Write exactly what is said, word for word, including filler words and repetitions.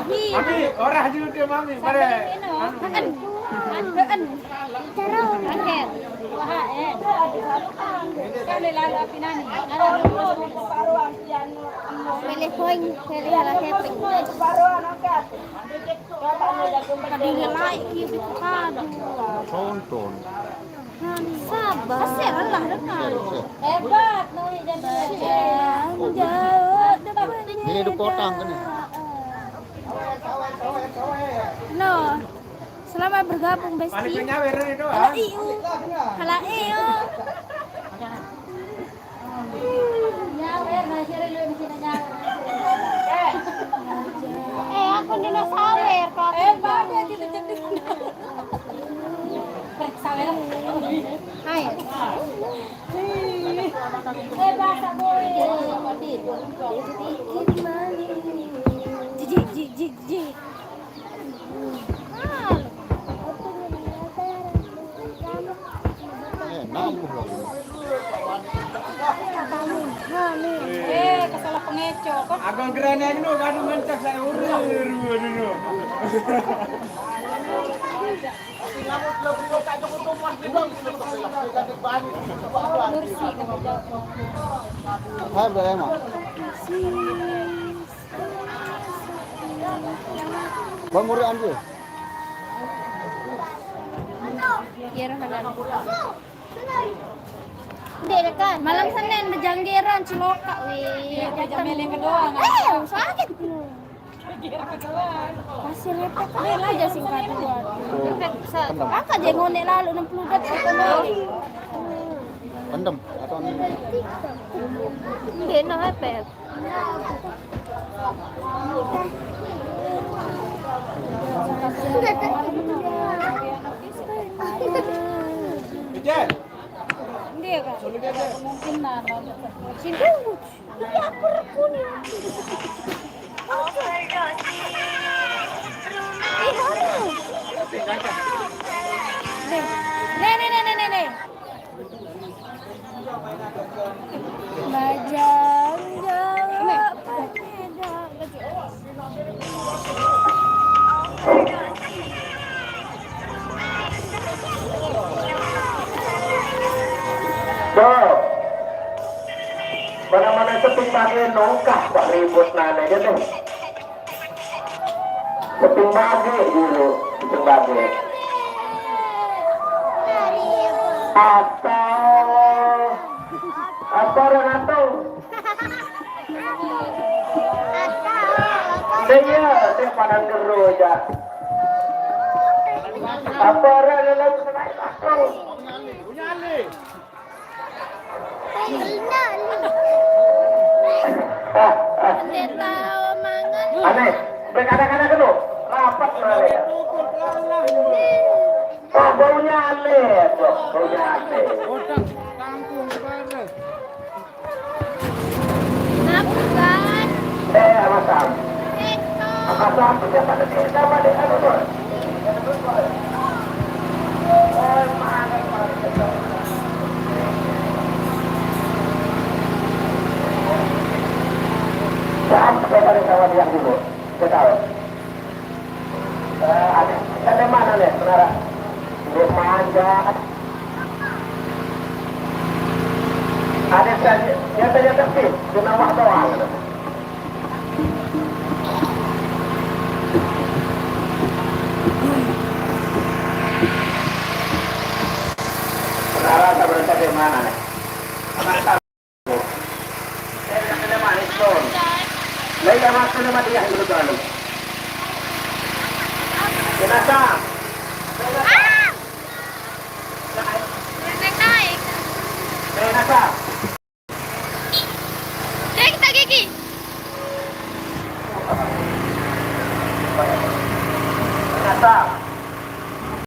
Mami, orang dulu dia mami, mari. Heeh. Heeh. Angkat. Wah, eh. Kau boleh lalu api nani. Pilih poin, pilih salah setting. Pilih like, gitu, aduh. Tonton. Sabar. Kasih lah, dengar. Hebat, Nuri dan Bajang jauh depan. Ini dua kotang kan ni? No. Selamat bergabung, Besti. Paling nyawer ni tu, Kalau ah. Iu. Kalau iu. Eh, aku dinosaur, Kak. Eh, babe, kita jadi. Periksa ya. Hai. Eh, bahasa boy. Jiji, jiji, jiji. Ah. Eh, nambah lagi. Eh, kesalah pengeco. Agak gerane anu, aduh, mencak saya urir, aduh, aduh. Hai, Bro Emma. Bang Muri Anju. Iya, Rohana. Dek, kan? Malam Senin bejanggeran, celokak, weh. Iya, bejang meleng doang. Eh, sakit. Masih repot aja singkat dua. Apa aja ngonek lalu enam puluh detik. Pendem atau ni? Dia nak apa? Ijal. Dia kan? Mungkin lah. Sini. Iya, aku rekun. Ih, anu. Nih. Nih, nih, nih, nih, nih, nih. Bajang jawab panyedang. Tuh. Mana-mana seping bage nongkah, tak ribut nane je deh. Seping bage dulu, seping bage. Atau apa orang atau? Iya, dia padang gero aja. Apa orang dalam senaik atau? Aneh, berkata-kata kenu, rapat lah ya. Oh, bau nyale, tuh, bau nyale. Otak kampung sekarang. Kenapa, Bang? Eh, Mas Sam. Itu. Mas Sam, siapa tadi? Siapa di anu tuh? Sam, siapa di sama dia dulu? Kita tahu. Eh, ada, ada mana nih, saudara? Dia manja. Ada saja, nyata-nyata sih, dia nampak doang. Saudara, saudara, dari mana nih? Laila, waktu nama dia yang dulu. Kenapa?